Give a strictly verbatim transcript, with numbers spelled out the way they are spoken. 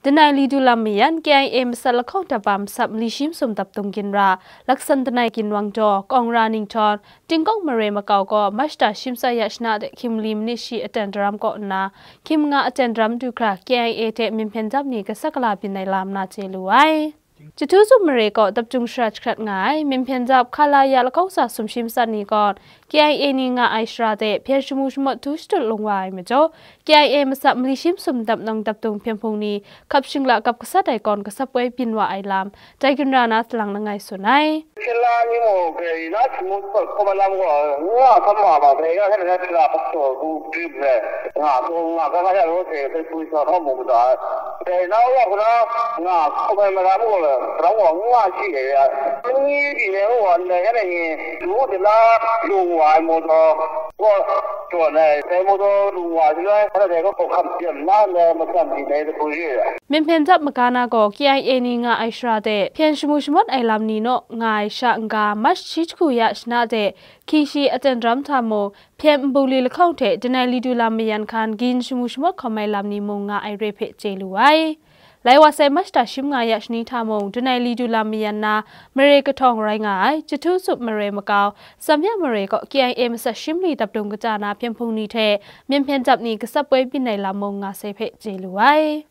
Danai li du lam mayan K I A masat lahkawng dap a masat mali shi masum dap dung ginra, laksan danai ginwang daw, kawng ra ninghtawng, Tingkawng mare makau gaw March da shi masat ya shana de hkying mali manit shi aten daram kaw nna, hkying manga aten daram du hkra K I A hte myen hpyen dap ni kasa kala byin ai lam na chye lu ai. Jahtu zup mare kaw dap dung shara jahkrat nga ai, myen hpyen dap hka la ya lahkawng sa sumshi masat ni gaw K I A ni nga ai shara de hpyen shamu shamawt htu shadut lung wa ai majaw, K I A masat mali shi masum dap nang dap dung hpyen hpung ni hkap shingla kap gasat ai kawn gasap woi byin wa ai lam, dai ginra na salang langai tsun ai. Shila ni mung, grai na shamu sawt hkawm ai lam gaw, nga hkam ma ma, grai na hkrai na shila hkap taw bu brim le, nga taw nga ga nga ya ro se, se pui sa hkawm mu da. Grai na wa ku na, nga hkawm ai maram gaw le, maram gaw nga shi le ya. Ni di ne wa ne ya ne ni, lu de la, lu wa ai mo taw, ko taw ne, sai mo taw lu wa shi le, ka de ko ko kam jem na ne, ma kam di ne, se pui ye. Myen hpyen dap maga na gaw K I A ni nga ai shara de, hpyen shamu shamawt ai lam ni naw nga ai sha n-ga, March shi jahku ya shana de, hkying shi aten daram hta mung, hpyen nbung li lahkawng hte danai li du lam mayan hkan gin shamu shamawt hkawm ai lam ni mung nga ai re hpe chye lu ai. Lai wa sai March da shi manga ya shani hta mung, danai li du lam mayan na mare kahtawng rai nga ai, Jahtu zup mare makau, Samya mare kaw K I A masat shi mali dap dung kata na hpyen hpung ni hte myen hpyen dap ni gasap woi byin ai lam mung nga sai hpe chye lu ai.